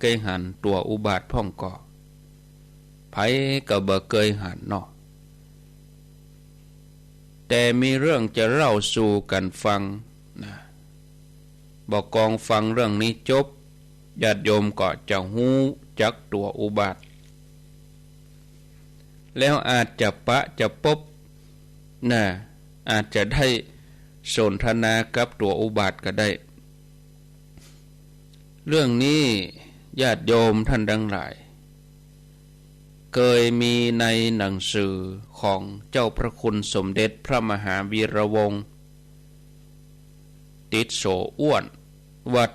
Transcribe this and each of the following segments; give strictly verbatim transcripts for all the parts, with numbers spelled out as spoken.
กยหันตั๋วอุบาทพ่องก่อ ใผก็บ่เกยหันเนาะ แต่มีเรื่องจะเล่าสู่กั๋นฟังนะ บ่ากองฟังเรื่องนี้จบ ญาติโยมก็จะฮู้จักตั๋วอุบาท แล้วอาจจะปะจะปบนะ อาจจะได้สนทนากับตั๋วอุบาทก็ได้ เรื่องนี้ญาติโยมท่านทั้งหลาย เกยมีในหนังสือของเจ้าพระคุณสมเด็จพระมหาวีระวงศ์ ติสโสอ้วน วัด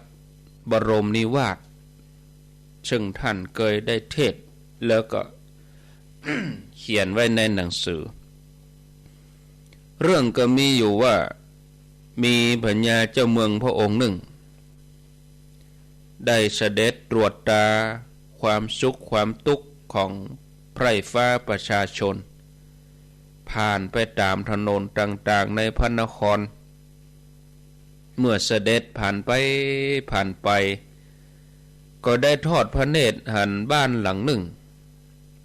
บรมนิวาส ซึ่งท่านเกยได้เทศน์แล้วก็ เขียนไว้ในหนังสือ เรื่องก็มีอยู่ว่า มีพญาเจ้าเมืองพระองค์หนึ่ง ได้เสด็จตรวจตราความสุขความตุ๊กข์ของไพร่ฟ้าประชาชน ผ่านไปต๋ามถนนต่างๆ ในพระนคร เมื่อเสด็จผ่านไปผ่านไป ก็ได้ทอดพระเนตรหันบ้านหลังหนึ่ง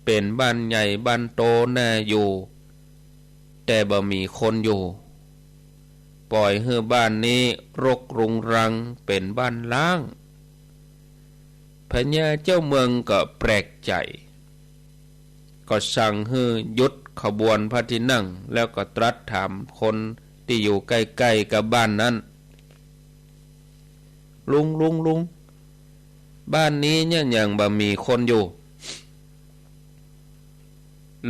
เป๋นบ้านใหญ่บ้านโตน่าอยู่ แต่บ่มีคนอยู่ ป่อยหื้อบ้านนี้รกรุงรังเป๋นบ้านร้าง พญาเจ้าเมืองก็แปลกใจ๋ ก็สั่งหื้อหยุดขบวนพระที่นั่ง แล้วก็ตรัสถามคนตี้อยู่ใก้ๆ กับบ้านนั้น ลุง ลุง ลุง บ้านนี้เนี่ยยังบ่มีคนอยู่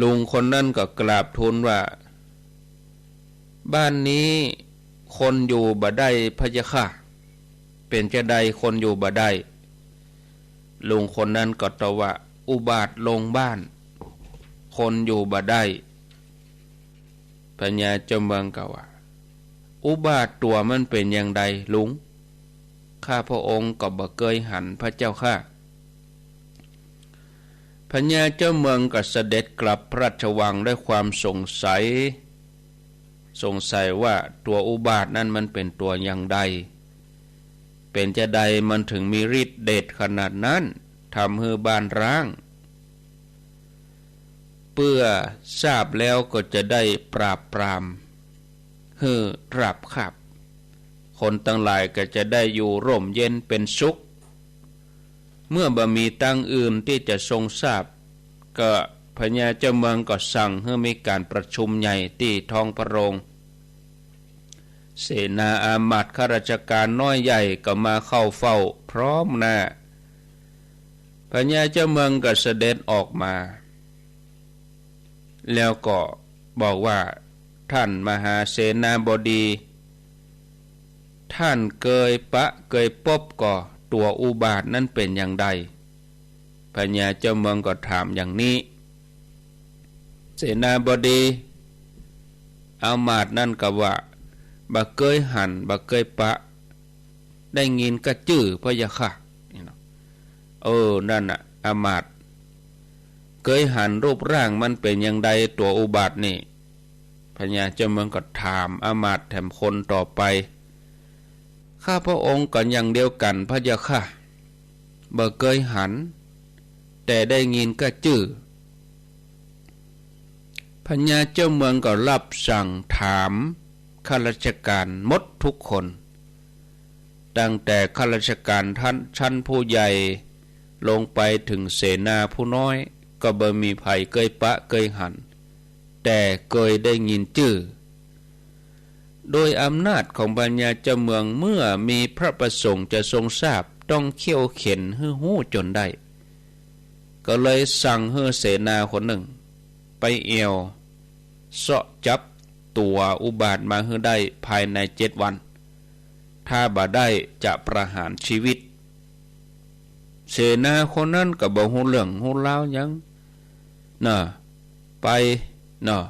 ลุงคนนั้นก็กราบทูลว่า บ้านนี้คนอยู่บ่ได้พะยะค่ะ เป๋นจาใดคนอยู่บ่ได้ ลุงคนนั้นก็ตอบว่า อุบาทลงบ้าน คนอยู่บ่ได้ พญาเจ้าเมืองก็ว่า อุบาทตั๋วมันเป๋นอย่างใดลุง ข้าพระองค์ก็บ่เกยหันพะเจ้าค่ะ พญาเจ้าเมืองก็เสด็จกลับพระราชวังด้วยความสงสัย สงสัยว่าตั๋วอุบาทนั้นมันเป๋นตั๋วอย่างใด เป๋นจาใดมันถึงมีฤทธิ์เดชขนาดนั้น ทำหื้อบ้านร้าง เปื้อทราบแล้วก็จะได้ปราบปรามหื้อราบคาบ คนตังหลายก็จะได้อยู่ร่มเย็นเป๋นสุข เมื่อบ่มีตางอื่นตี้จะทรงทราบ ก็พญาเจ้าเมืองก็สั่งหื้อมีก๋านประชุมใหญ่ตี้ท้องพระโรง เสนาอามาตย์ข้าราชก๋านน้อยใหญ่ก็มาเข้าเฝ้าพร้อมหน้า พญาเจ้าเมืองก็เสด็จออกมา แล้วก็บอกว่า ท่านมหาเสนาบดี ท่านเกยปะเกยปบก่อตั๋วอุบาทนั้นเป๋นอย่างใด พญาเจ้าเมืองก็ถามอย่างนี้ เสนาบดี อามาตย์นั้นก็ว่า บ่เกยหัน บ่เกยปะ ได้ยินก้าจื้อพะยะค่ะ นี่เนาะ เออ นั่นน่ะ อามาตย์ เกยหันรูปร่างมันเป๋นอย่างใดตั๋วอุบาทนี่ พญาเจ้าเมืองก็ถามอามาตย์แถมคนต่อไป ข้าพระองค์ก็อย่างเดียวกั๋นพะยะค่ะ บ่เกยหัน แต่ได้ยินก้าจื้อ พญาเจ้าเมืองก็รับสั่งถามข้าราชก๋านหมดทุกคน ตั้งแต่ข้าราชก๋านท่านชั้นผู้ใหญ่ ลงไปถึงเสนาผู้น้อย ก็บ่มีใผเกยปะเกยหัน แต่เกยได้ยินจื้อ โดยอำนาจของพญาเจ้าเมือง เมื่อมีพระประสงค์จะทรงทราบ ต้องเคี่ยวเข็ญหื้อฮู้จ๋นได้ ก็เลยสั่งหื้อเสนาคนหนึ่ง ไปแอ่วเซาะจับตั๋วอุบาทมาหื้อได้ภายในเจ็ดวัน ถ้าบ่ได้จะประหารชีวิต เสนาคนนั้นก็บ่ฮู้เรื่องฮู้ราวหยัง น่ะ ไป เนาะ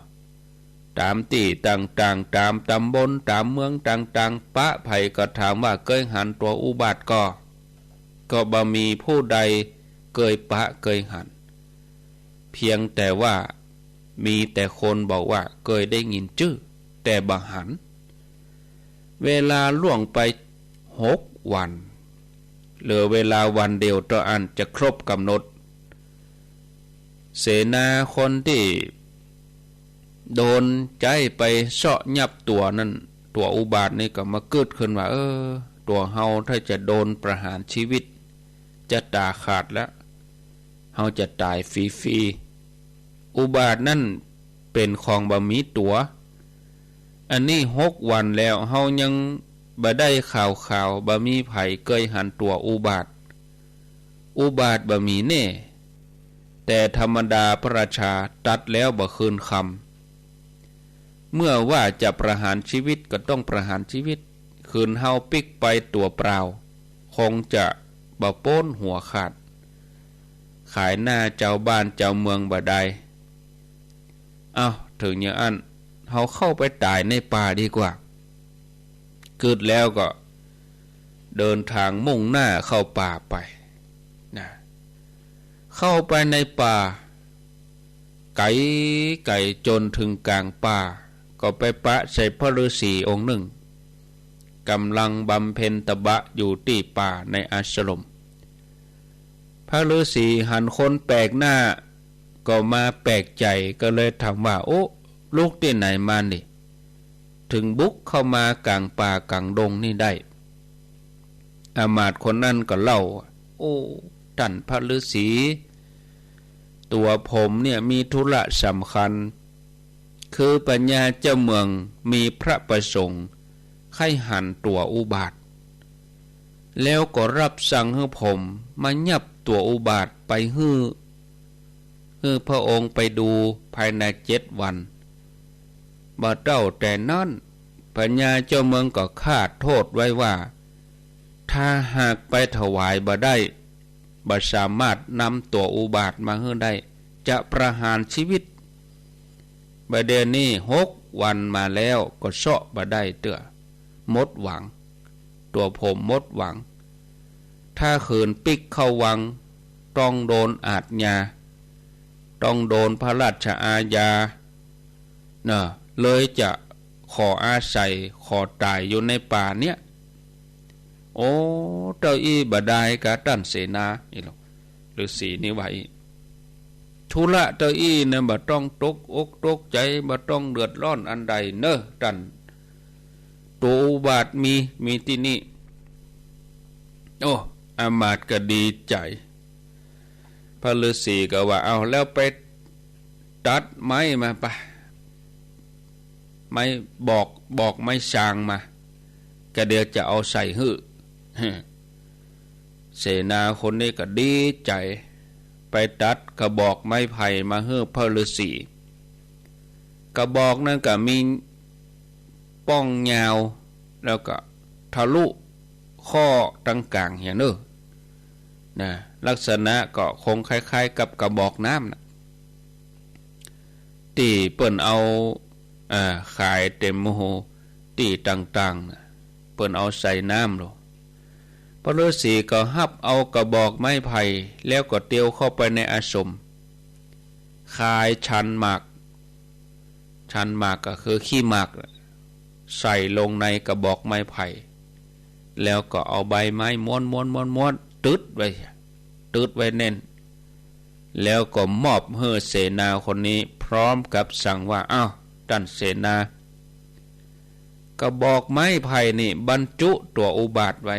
ต๋ามตี้ต่างๆ ต๋ามต๋ำบล ต๋ามเมืองต่างๆ ปะใผก็ถามว่าเกยหันตั๋วอุบาทก่อ ก็บ่มีผู้ใดเกยปะเกยหัน เพียงแต่ว่ามีแต่คนบอกว่าเกยได้ยินจื้อ แต่บ่หัน เวลาล่วงไปหกวัน เหลือเวลาวันเดียวเต้าอั้นจะครบก๋ำหนด เสนาคนตี้โดนใจ๊ไปเซาะยับตั๋วนั้น ตั๋วอุบาทนี่ก็มากึ๊ดขึ้นว่า เออ ตั๋วเฮาถ้าจะโดนประหารชีวิต จะต๋าขาดแล้ว เฮาจะต๋ายฟรีๆ อุบาทนั้นเป๋นของบ่มีตั๋ว อันนี้หกวันแล้ว เฮายังบ่ได้ข่าวๆ บ่มีใผเกยหันตั๋วอุบาท อุบาทบ่มีแน่ แต่ธรรมดาพระราชาตรัสแล้วบ่คืนคำ เมื่อว่าจะประหารชีวิตก็ต้องประหารชีวิต ขืนเฮาปิ๊กไปตั๋วเปล่า คงจะบ่ป๊นหัวขาด ขายหน้าจาวบ้านจาวเมืองบ่ได้ เอ้า เถิงอย่างอั้น เฮาเข้าไปต๋ายในป่าดีกว่า กึ๊ดแล้วก็เดินตางมุ่งหน้าเข้าป่าไปนะ เข้าไปในป่า ไก๋ๆ จ๋นเถิงก๋างป่า ก็ไปปะใส่พระฤๅษีองค์นึ่ง ก๋ำลังบำเพ็ญตบะอยู่ตี้ป่าในอาสรม พระฤๅษีหันคนแปลกหน้า ก็มาแปลกใจ๋ ก็เลยถามว่า โอ้ ลุกตี้ไหนมานี่ เถิงบุกเข้ามาก๋างป่าก๋างดงนี่ได้ อำมาตย์คนนั้นก็เล่า โอ้ ต้านพระฤๅษี ตั๋วผมเนี่ยมีธุระสำคัญ คือพญาเจ้าเมืองมีพระประสงค์ใค่หันตั๋วอุบาท แล้วก็รับสั่งหื้อผมมายับตั๋วอุบาทไปหื้อ หื้อพระองค์ไปดูภายในเจ็ดวัน บ่าเต้าแต่นั้น พญาเจ้าเมืองก็ฆ่าโทษไว้ว่า ถ้าหากไปถวายบ่ได้ บ่สามารถนำตั๋วอุบาทมาหื้อได้ จะประหารชีวิต บ่าเดี่ยวนี้หกวันมาแล้วก็เซาะบ่ได้เตื้อ หมดหวัง ตั๋วผมหมดหวัง ถ้าขืนปิ๊กเข้าวัง ต้องโดนอาชญา ต้องโดนพระราชอาญา เนาะ เลยจะขออาศัย ขอต๋ายอยู่ในป่าเนี่ย โอ้ เต้าอี้บ่ดายกาต้านเสนา นี่หรอก ฤๅษีนี่ว่าอี้ ธุระเต้าอี้นะ บ่ต้องตกอกตกใจ๋ บ่ต้องเดือดร้อนอันใดเน่อต้าน ตั๋วอุบาทมี มีตี้นี่ โอ้ อำมาตย์ก็ดีใจ๋ พระฤๅษีก็ว่า เอา แล้วไปตัดไม้มาปะ ไม้บอก บอกไม้ซางมา ก็เดี๋ยวจะเอาใส่หื้อ เสนาคนนี้ก็ดีใจ๋ ไปตัดกระบอกไม้ไผ่มาหื้อพระฤๅษี กระบอกนั้นก็มีป้องยาว แล้วก็ทะลุข้อตังก๋างเหียเน่อ นะ ลักษณะก็คงคล้ายๆ กับกระบอกน้ำน่ะ ตี้เปิ้นเอา อ่า ขายเต็มหมู่ตี้ต่างๆ น่ะ เปิ้นเอาใส่น้ำลง พระฤๅษีก็ฮับเอากระบอกไม้ไผ่ แล้วก็เตียวเข้าไปในอาสม ขายฉันหมาก ฉันหมากก็คือขี้หมาก ใส่ลงในกระบอกไม้ไผ่ แล้วก็เอาใบไม้ม้วนๆๆๆ ตึดไว้ ตึดไว้แน่น แล้วก็มอบหื้อเสนาคนนี้ พร้อมกับสั่งว่า อ้าว ต้านเสนา กระบอกไม้ไผ่นี่บรรจุตั๋วอุบาทไว้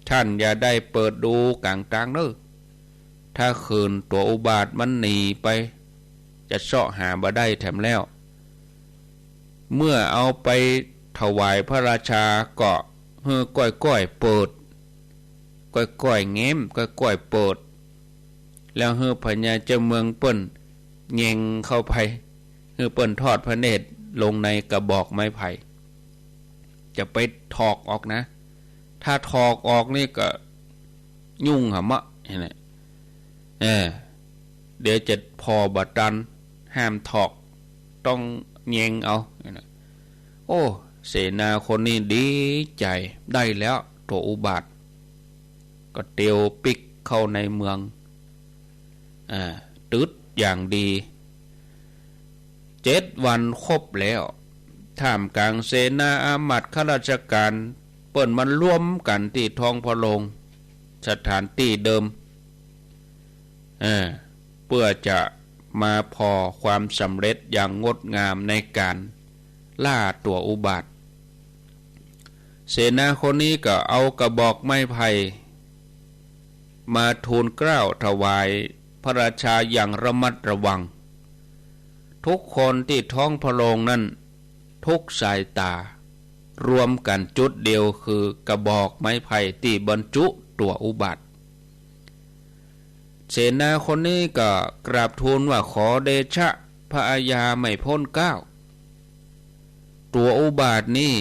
ต้านอย่าได้เปิดดูก๋างตางเน่อ ถ้าขืนตั๋วอุบาทมันหนีไป จะเซาะหาบ่ได้แถมแล้ว เมื่อเอาไปถวายพระราชาก็หื้อก้อยๆ เปิด ก้อยๆ แง้ม ก้อยๆ เปิด แล้วหื้อพญาเจ้าเมืองเปิ้นแยงเข้าไป หื้อเปิ้นทอดพระเนตรลงในกระบอกไม้ไผ่ จะไปถอกออกนะ ถ้าถอกออกนี่ก็ยุ่งหะมะ หั้นแหละ เออ เดี๋ยวจะผ่อบ่ตัน ห้ามถอก ต้องแยงเอา หั้นแหละ โอ้ เสนาคนนี้ดีใจ๋ ได้แล้วตั๋วอุบาท ก็เตียวปิ๊กเข้าในเมือง อ่า ตึดอย่างดี เจ็ดวันครบแล้ว ท่ามกลางเสนาอามาตย์ข้าราชก๋าน เปิ้นมารวมกั๋นตี้ท้องพระโรง สถานตี้เดิม เออ เปื้อจะมาผ่อความสำเร็จอย่างงดงามในก๋านล่าตั๋วอุบาท เสนาคนนี้ก็เอากระบอกไม้ไผ่มาทูลเกล้าถวายพระราชาอย่างระมัดระวัง ทุกคนตี้ท้องพระโรงนั้น ทุกสายต๋า รวมกั๋นจุดเดียวคือกระบอกไม้ไผ่ตี้บรรจุตั๋วอุบาท เสนาคนนี้ก็กราบทูลว่า ขอเดชะพระอาญาไม่พ้นเกล้า ตั๋วอุบาทนี้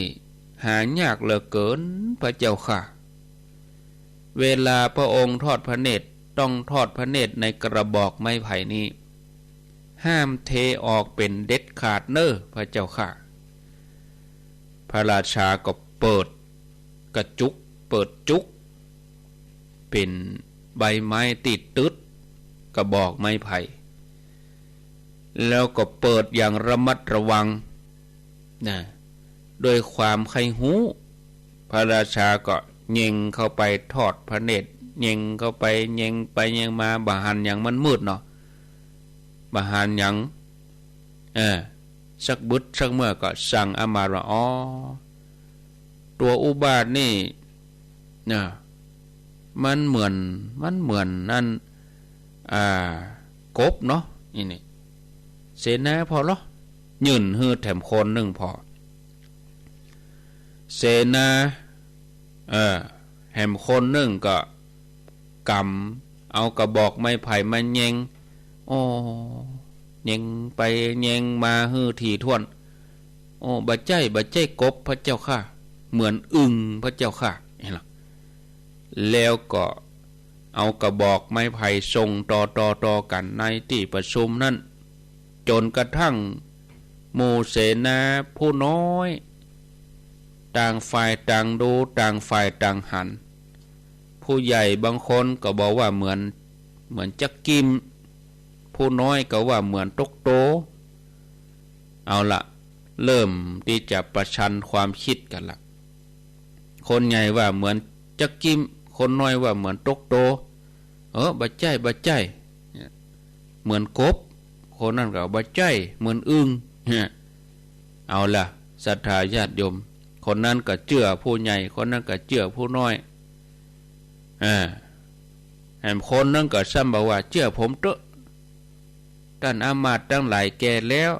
หายากเหลือเกินพระเจ้าข้า เวลาพระองค์ทอดพระเนตรต้องทอดพระเนตรในกระบอกไม้ไผ่นี้ ห้ามเทออกเป๋นเด็ดขาดเน่อพระเจ้าข้า พระราชาก็เปิดกระจุก เปิดจุก เป๋นใบไม้ตี้ตึดกระบอกไม้ไผ่ แล้วก็เปิดอย่างระมัดระวังนะ ด้วยความใค่ฮู้ พระราชาก็เย็งเข้าไปทอดพระเนตร เย็งเข้าไป เย็งไปเย็งมา บ่หันหยัง มันมืดเนาะ บ่หันหยัง เออ สักบึดสักเมื่อก็สั่งอำมาตย์ว่า อ๋อ ตั๋วอุบาทนี่นะ มันเหมือน มันเหมือนนั่น อ่า กบเนาะ นี่นี่ เสนาผ่อลอ ยื่นหื้อแถมคนนึ่งผ่อ เสนา เออ แหมคนนึ่งก็ก๋ำเอากระบอกไม้ไผ่มาเย็ง โอ้ เย็งไปเย็งมาหื้อถี่ถ้วน โอ้ บ่ใจ้ บ่ใจ้กบพระเจ้าข้า เหมือนอึ่งพระเจ้าข้า หันล่ะ แล้วก็เอากระบอกไม้ไผ่ส่งต่อๆๆ กั๋นในตี้ประชุมนั้น จ๋นกระทั่งหมู่เสนาผู้น้อย ต่างฝ่ายต่างดู ต่างฝ่ายต่างหัน ผู้ใหญ่บางคนก็บอกว่าเหมือน เหมือนจั๊กกิ้ม ผู้น้อยก็ว่าเหมือนตกโต เอาละ เริ่มตี้จะประชันความคิดกั๋นละ คนใหญ่ว่าเหมือนจั๊กกิ้ม คนน้อยว่าเหมือนตกโต เออ บ่ใจ้ บ่ใจ้ เหมือนกบ คนนั้นก็บ่ใจ้ เหมือนอึ่ง เนี่ย เอาละ ศรัทธาญาติโยม คนนั้นก็เจื้อผู้ใหญ่ คนนั้นก็เจื้อผู้น้อย อ่า แหมคนนั้นก็ซ้ำบอกว่า เจื้อผมเต๊อะ ต้านอำมาตย์ตังหลายแก่แล้ว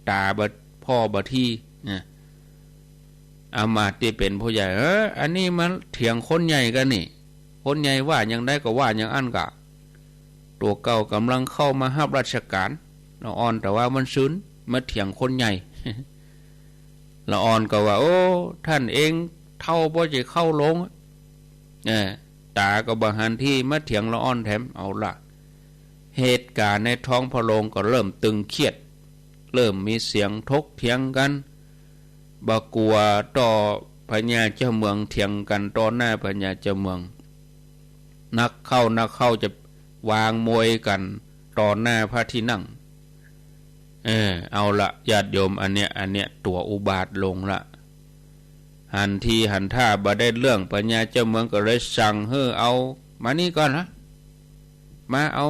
ต๋าบ่ผ่อบ่ที นะ อำมาตย์ตี้เป๋นผู้ใหญ่ เออ อันนี้มันเถียงคนใหญ่กั๋นนี่ คนใหญ่ว่าอย่างใดก็ว่าอย่างอั้นกะ ตั๋วเก่าก่ำลังเข้ามาฮับราชก๋าน ละอ่อนแต่ว่ามันซืน มาเถียงคนใหญ่ ละอ่อนก็ว่า โอ้ ต้านเองเฒ่าบ่ใจ้เข้าโรง เออ ต๋าก็บ่หันที มาเถียงละอ่อนแถม เอาละ เหตุก๋ารณ์ในท้องพระโรงก็เริ่มตึงเครียด เริ่มมีเสียงถกเถียงกั๋น บ่กั๋วต่อพญาเจ้าเมือง เถียงกั๋นต่อหน้าพญาเจ้าเมือง นักเข้า นักเข้าจะวางมวยกั๋นต่อหน้าพระที่นั่ง เออ เอาละ ญาติโยม อันเนี้ย อันเนี้ยตั๋วอุบาทลงละ หันทีหันท่าบ่ได้เรื่อง พญาเจ้าเมืองก็เลยสั่งหื้อเอามานี่ก่อนนะ มาเอา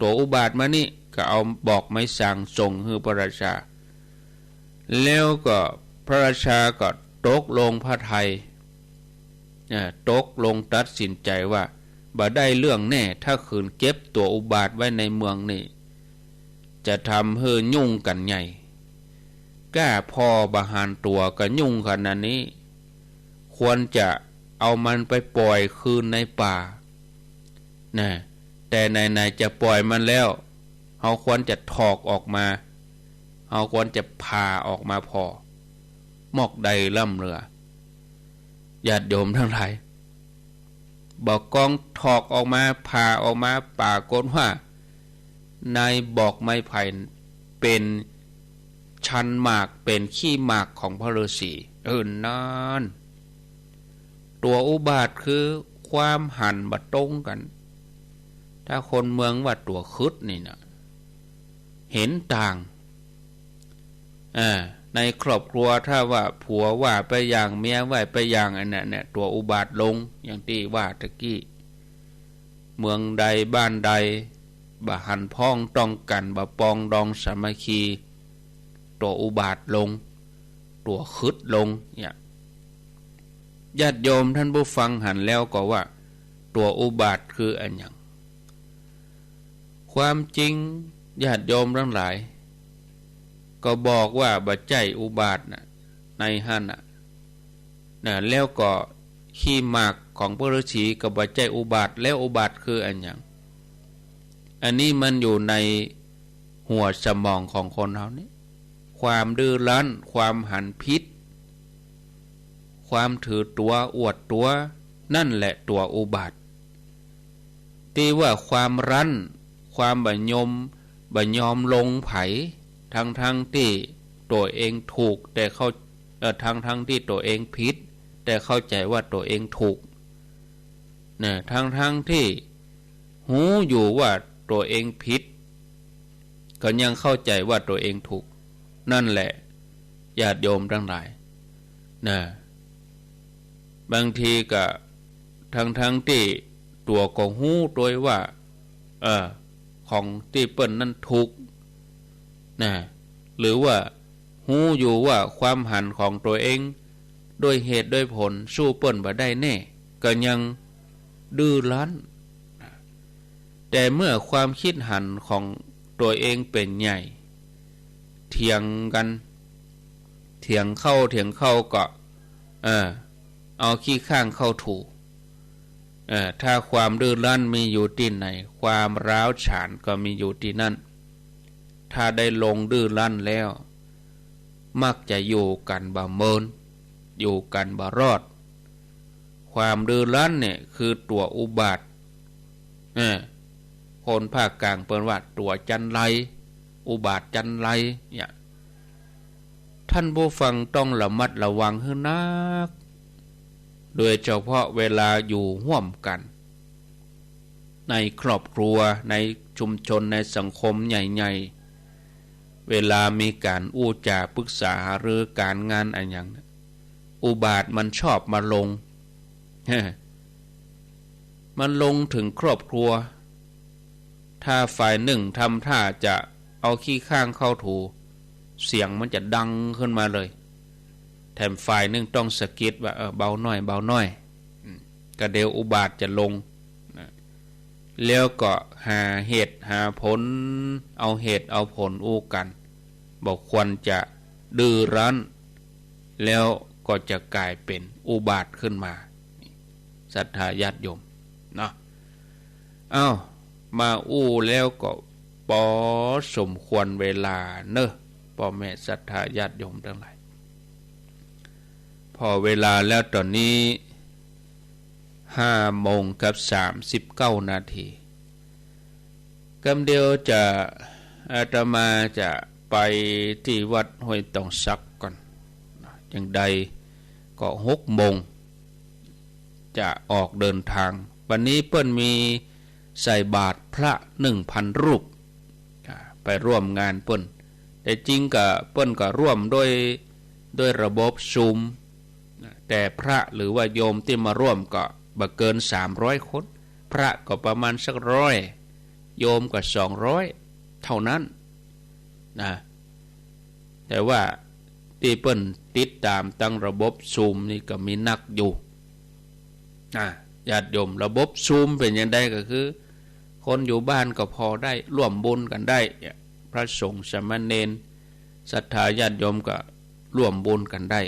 ตั๋วอุบาทมานี่ ก็เอาบอกไม้สั่งส่งหื้อพระราชา แล้วก็พระราชาก็ตกลงพระทัย อ่า ตกลงตัดสินใจ๋ว่า บ่ได้เรื่องแน่ ถ้าขืนเก็บตั๋วอุบาทไว้ในเมืองนี่ จะทำหื้อยุ่งกั๋นใหญ่ ก้าผ่อบ่หันตั๋วก็ยุ่งขนาดนี้ ควรจะเอามันไปปล่อยคืนในป่า นะ แต่ไหนๆ จะปล่อยมันแล้ว เฮาควรจะถอกออกมา เฮาควรจะผ่าออกมาผ่อ มอกใดล้ำเหลือ ญาติโยมตังหลาย บ่ากองถอกออกมา ผ่าออกมา ปรากฏว่า ในบอกไม้ไผ่เป๋นชันหมาก เป๋นขี้หมากของพระฤๅษี เออ นั่น ตั๋วอุบาทคือความหันบ่ตรงกั๋น ถ้าคนเมืองว่าตั๋วขึดนี่นะ เห็นต่าง อ่า ในครอบครัวถ้าว่าผัวว่าไปอย่าง เมียว่าไปอย่าง อันนั้นเนี่ย ตั๋วอุบาทลง อย่างตี้ว่าตะกี้ เมืองใดบ้านใด บ่หันพ้องต้องกั๋น บ่ปรองดองสามัคคี ตั๋วอุบาทลง ตั๋วขึดลง เนี่ย ญาติโยมท่านผู้ฟังหันแล้วก็ว่า ตั๋วอุบาทคืออะหยัง ความจริงญาติโยมตังหลาย ก็บอกว่าบ่ใจ้อุบาทน่ะ ในหั้นน่ะ นะ แล้วก็ขี้หมากของพระฤๅษีก็บ่ใจ้อุบาท แล้วอุบาทคืออะหยัง อันนี้มันอยู่ในหัวสมองของคนเฮานี่ ความดื้อรั้น ความหันผิด ความถือตั๋วอวดตั๋ว นั่นแหละตั๋วอุบาท ตี้ว่าความรั้น ความบ่ยอม บ่ยอมลงใผ ทั้งๆ ตี้ตั๋วเองถูก แต่เข้า เอ่อ ทั้งๆ ตี้ตั๋วเองผิด แต่เข้าใจ๋ว่าตั๋วเองถูก นะ ทั้งๆ ตี้ฮู้อยู่ว่าตั๋วเองผิด ก็ยังเข้าใจ๋ว่าตั๋วเองถูก นั่นแหละ ญาติโยมตังหลาย นะ บางทีก็ ทั้งๆ ตี้ตั๋วก็ฮู้ตวยว่า เออ ของตี้เปิ้นนั้นถูก นะ หรือว่าฮู้อยู่ว่าความหันของตั๋วเอง ด้วยเหตุด้วยผลสู้เปิ้นบ่ได้แน่ ก็ยังดื้อรั้น แต่เมื่อความคิดหันของตั๋วเองเป๋นใหญ่ เถียงกั๋น เถียงเข้าเถียงเข้าก็ เออ เอาขี้ข้างเข้าถู เออ ถ้าความดื้อรั้นมีอยู่ตี้ไหน ความร้าวฉานก็มีอยู่ตี้นั่น ถ้าได้ลงดื้อรั้นแล้ว มักจะอยู่กั๋นบ่เมิน อยู่กั๋นบ่รอด ความดื้อรั้นเนี่ยคือตั๋วอุบาท เออ คนภาคกลางเปิ้นว่าตั๋วจันไร อุบาทจันไร เนี่ย ท่านผู้ฟังต้องระมัดระวังหื้อนัก โดยเฉพาะเวลาอยู่ฮ่วมกั๋น ในครอบครัว ในชุมชน ในสังคมใหญ่ๆ เวลามีก๋านอู้จ๋าปึกษาหารือก๋านงานอะหยัง อุบาทมันชอบมาลง มันลงเถิงครอบครัว ถ้าฝ่ายนึ่งทำท่าจะเอาขี้ข้างเข้าถู เสียงมันจะดังขึ้นมาเลย แถมฝ่ายนึ่งต้องสะกิดว่า เออ เบาหน้อย เบาหน้อย อืม กะเดี๋ยวอุบาทจะลง นะ แล้วก็หาเหตุหาผล เอาเหตุเอาผลอู้กั๋น บ่ควรจะดื้อรั้น แล้วก็จะก๋ายเป๋นอุบาทขึ้นมา ศรัทธาญาติโยม เนาะ เอ้า มาอู้แล้วก็ปอสมควรเวลาเนาะ ป้อแม่ศรัทธาญาติโยมตังหลาย ปอเวลาแล้วต๋อนนี้ ห้าโมงกับสามสิบเก้านาที กำเดียวจะ อาตมาจะไปตี้วัดห้วยตองสักก่อน จั่งใดก็หกโมง จะออกเดินทาง วันนี้เปิ้นมีใส่บาตรพระหนึ่งพันรูป อ่า ไปร่วมงานเปิ้น แต่จริงก็เปิ้นก็ร่วมด้วย ด้วยระบบซูม แต่พระหรือว่าโยมตี้มาร่วมก็บ่เกินสามร้อยคน พระก็ประมาณสักร้อย โยมก็สองร้อยเท่านั้น นะ แต่ว่าตี้เปิ้นติดต๋ามตางระบบซูมนี่ก็มีนักอยู่ อ่า ญาติโยม ระบบซูมเป๋นจั่งใดก็คือ คนอยู่บ้านก็ปอได้ร่วมบุญกั๋นได้ พระสงฆ์สามเณร ศรัทธาญาติโยมก็ร่วมบุญกั๋นได้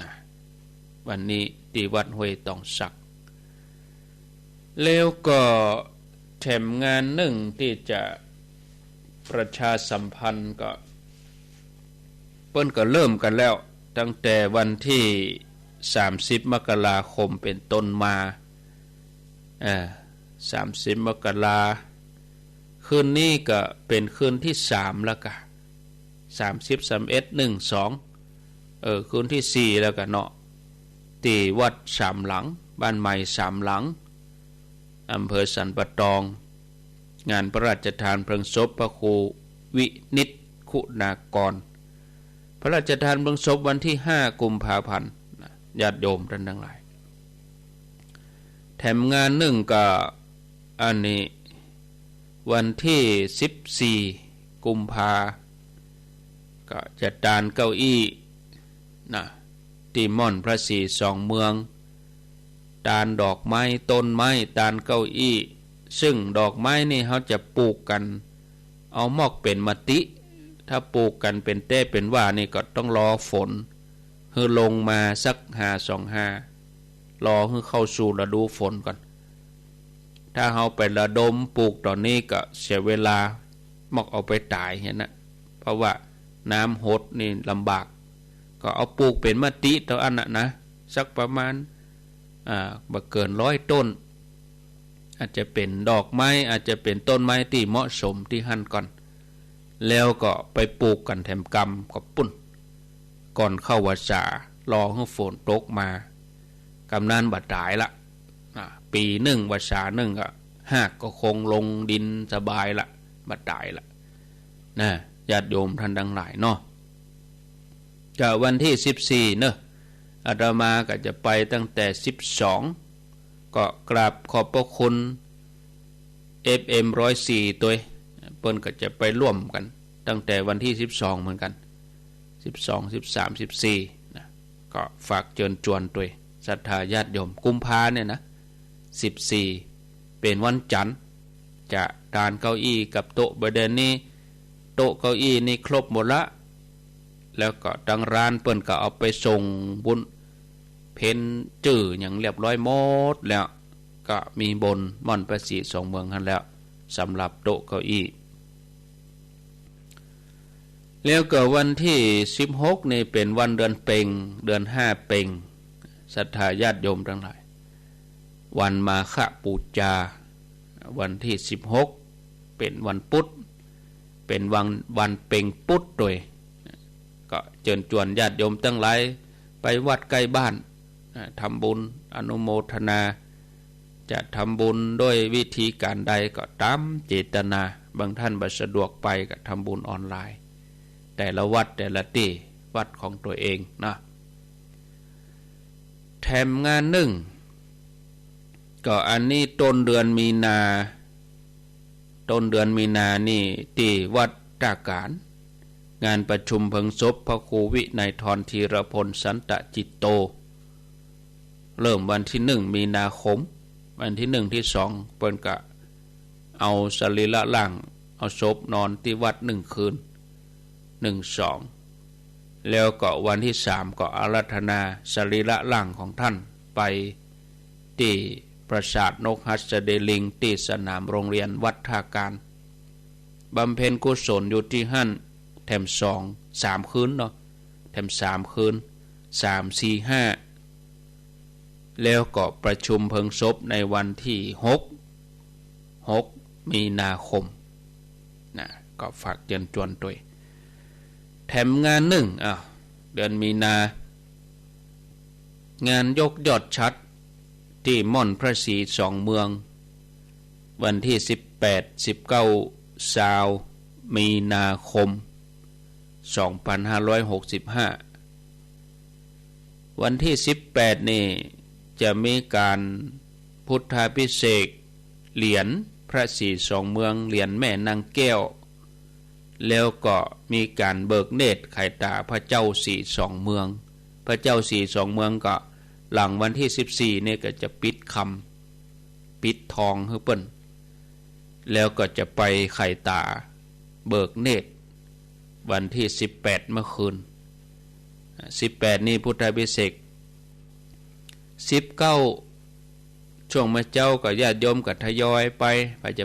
นะ วันนี้ตี้วัดห้วยตองสัก แล้วก็แถมงานนึ่งตี้จะประชาสัมพันธ์ก็ เปิ้นก็เริ่มกั๋นแล้ว ตั้งแต่วันตี้สามสิบมกราคมเป๋นต้นมา เอ่อ สามสิบมกรา คืนนี้ก็เป๋นคืนตี้สามแล้วกะ สามสิบ สามเอ็ด หนึ่ง สอง เออ คืนตี้สี่แล้วกะเนาะ ตี้วัดสามหลัง บ้านใหม่สามหลัง อำเภอสันป่าตอง งานพระราชทานเพลิงศพพระครูวินิจคุณากร พระราชทานเพลิงศพวันตี้ห้ากุมภาพันธ์นะ ญาติโยมต้านตังหลาย แถมงานนึ่งก็ อันนี้ วันตี้สิบสี่กุมภา ก็จะตานเก้าอี้นะ ตี้ม่อนพระศรีสองเมือง ตานดอกไม้ ต้นไม้ ตานเก้าอี้ ซึ่งดอกไม้นี่เฮาจะปูกกั๋น เอามอกเป๋นมติ ถ้าปูกกั๋นเป๋นแต๊เป๋นว่านี่ก็ต้องรอฝน หื้อลงมาสักหาสองหา รอหื้อเข้าสู่ฤดูฝนก่อน ถ้าเฮาไประดมปูกต๋อนนี้ก็เสียเวลา มอกเอาไปต๋ายหั้นนะ เพราะว่าน้ำหดนี่ลำบาก ก็เอาปูกเป๋นมติเต้าอั้นนะนะ สักประมาณ อ่า บ่เกินร้อยต้น อาจจะเป๋นดอกไม้ อาจจะเป๋นต้นไม้ตี้เหมาะสมตี้หั้นก่อน แล้วก็ไปปูกกั๋นแถมกำก็ปู้น ก่อนเข้าวัสสา รอหื้อฝนตกมา กำนั้นบ่ต๋ายละ อ่า ปี๋นึ่งวัสสานึ่งก็ฮากก็คงลงดินสบายละ บ่ต๋ายละ นะ ญาติโยมต้านตังหลายเนาะ ก็วันตี้สิบสี่เนาะ อาตมาก็จะไปตั้งแต่สิบสอง ก็กราบขอบพระคุณ เอฟเอ็ม ร้อยสี่ ตวย เปิ้นก็จะไปร่วมกั๋น ตั้งแต่วันตี้สิบสองเหมือนกั๋น สิบสอง สิบสาม สิบสี่ นะ ก็ฝากเจิญจวนตวย ศรัทธาญาติโยม กุมภาเนี่ยนะ สิบสี่ เป๋นวันจันทร์ จะตานเก้าอี้กับโต๊ะ บ่าเดี่ยวนี้ โต๊ะเก้าอี้นี่ครบหมดละ แล้วก็ตังร้านเปิ้นก็เอาไปส่งบุญเพ็ญจื้อหยังเรียบร้อยหมดแล้ว ก็มีบนม่อนพระศรีสองเมืองหั้นแล้ว สำหรับโต๊ะเก้าอี้ แล้วก็วันตี้สิบหกนี่เป๋นวันเดือนเป็ง เดือนห้าเป็ง ศรัทธาญาติโยมตังหลาย วันมาฆบูชา วันตี้สิบหก เป๋นวันปุ๊ด เป๋นวัน วันเป็งปุ๊ดตวย ก็เจิญจวนญาติโยมตังหลาย ไปวัดใก้บ้าน อ่า ทำบุญ อนุโมทนา จะทำบุญด้วยวิธีก๋านใดก็ต๋ามเจตนา บางต้านบ่สะดวกไปก็ทำบุญออนไลน์ แต่ละวัดแต่ละตี้ วัดของตั๋วเองนะ แถมงานนึ่ง ก็อันนี้ต้นเดือนมีนา ต้นเดือนมีนานี่ตี้วัดต้ากาญ งานประชุมเพลิงศพพระครูวินัยธร ธีรพล สันตจิตโต เริ่มวันตี้หนึ่งมีนาคม วันตี้หนึ่งตี้สองเปิ้นก็เอาสรีระร่าง เอาศพนอนตี้วัดหนึ่งคืน หนึ่งสอง แล้วก็วันตี้สามก็อาราธนาสรีระร่างของต้านไปตี้ปราสาทนกหัสดีลิง ตี้สนามโรงเรียนวัดต้ากาญ บำเพ็ญกุศลอยู่ตี้หั้นแถมสอง สามคืนเนาะ แถมสามคืน สาม สี่ ห้า แล้วก็ประชุมเพลิงศพในวันตี้หก หกมีนาคม นะ ก็ฝากเจิญจวนตวย แถมงานนึ่ง อ่ะ เดือนมีนา งานยกยอดฉัตรตี้ม่อนพระศรีสองเมือง วันตี้สิบแปด สิบเก้า ซาว มีนาคม สองพันห้าร้อยหกสิบห้า วันตี้สิบแปดนี่จะมีก๋านพุทธาภิเษกเหรียญพระศรีสองเมือง เหรียญแม่นางแก้ว แล้วก็มีก๋านเบิกเนตรไขต๋าพระเจ้าศรีสองเมือง พระเจ้าศรีสองเมืองก็หลังวันตี้สิบสี่นี่ก็จะปิดคำ ปิดทองหื้อเปิ้น แล้วก็จะไปไขต๋าเบิกเนตร วันตี้สิบแปดเมื่อคืน อ่า สิบแปดนี่พุทธาภิเษก สิบเก้า ช่วงเมื่อเจ๊าก็ญาติโยมก็ทยอยไป ใผจะ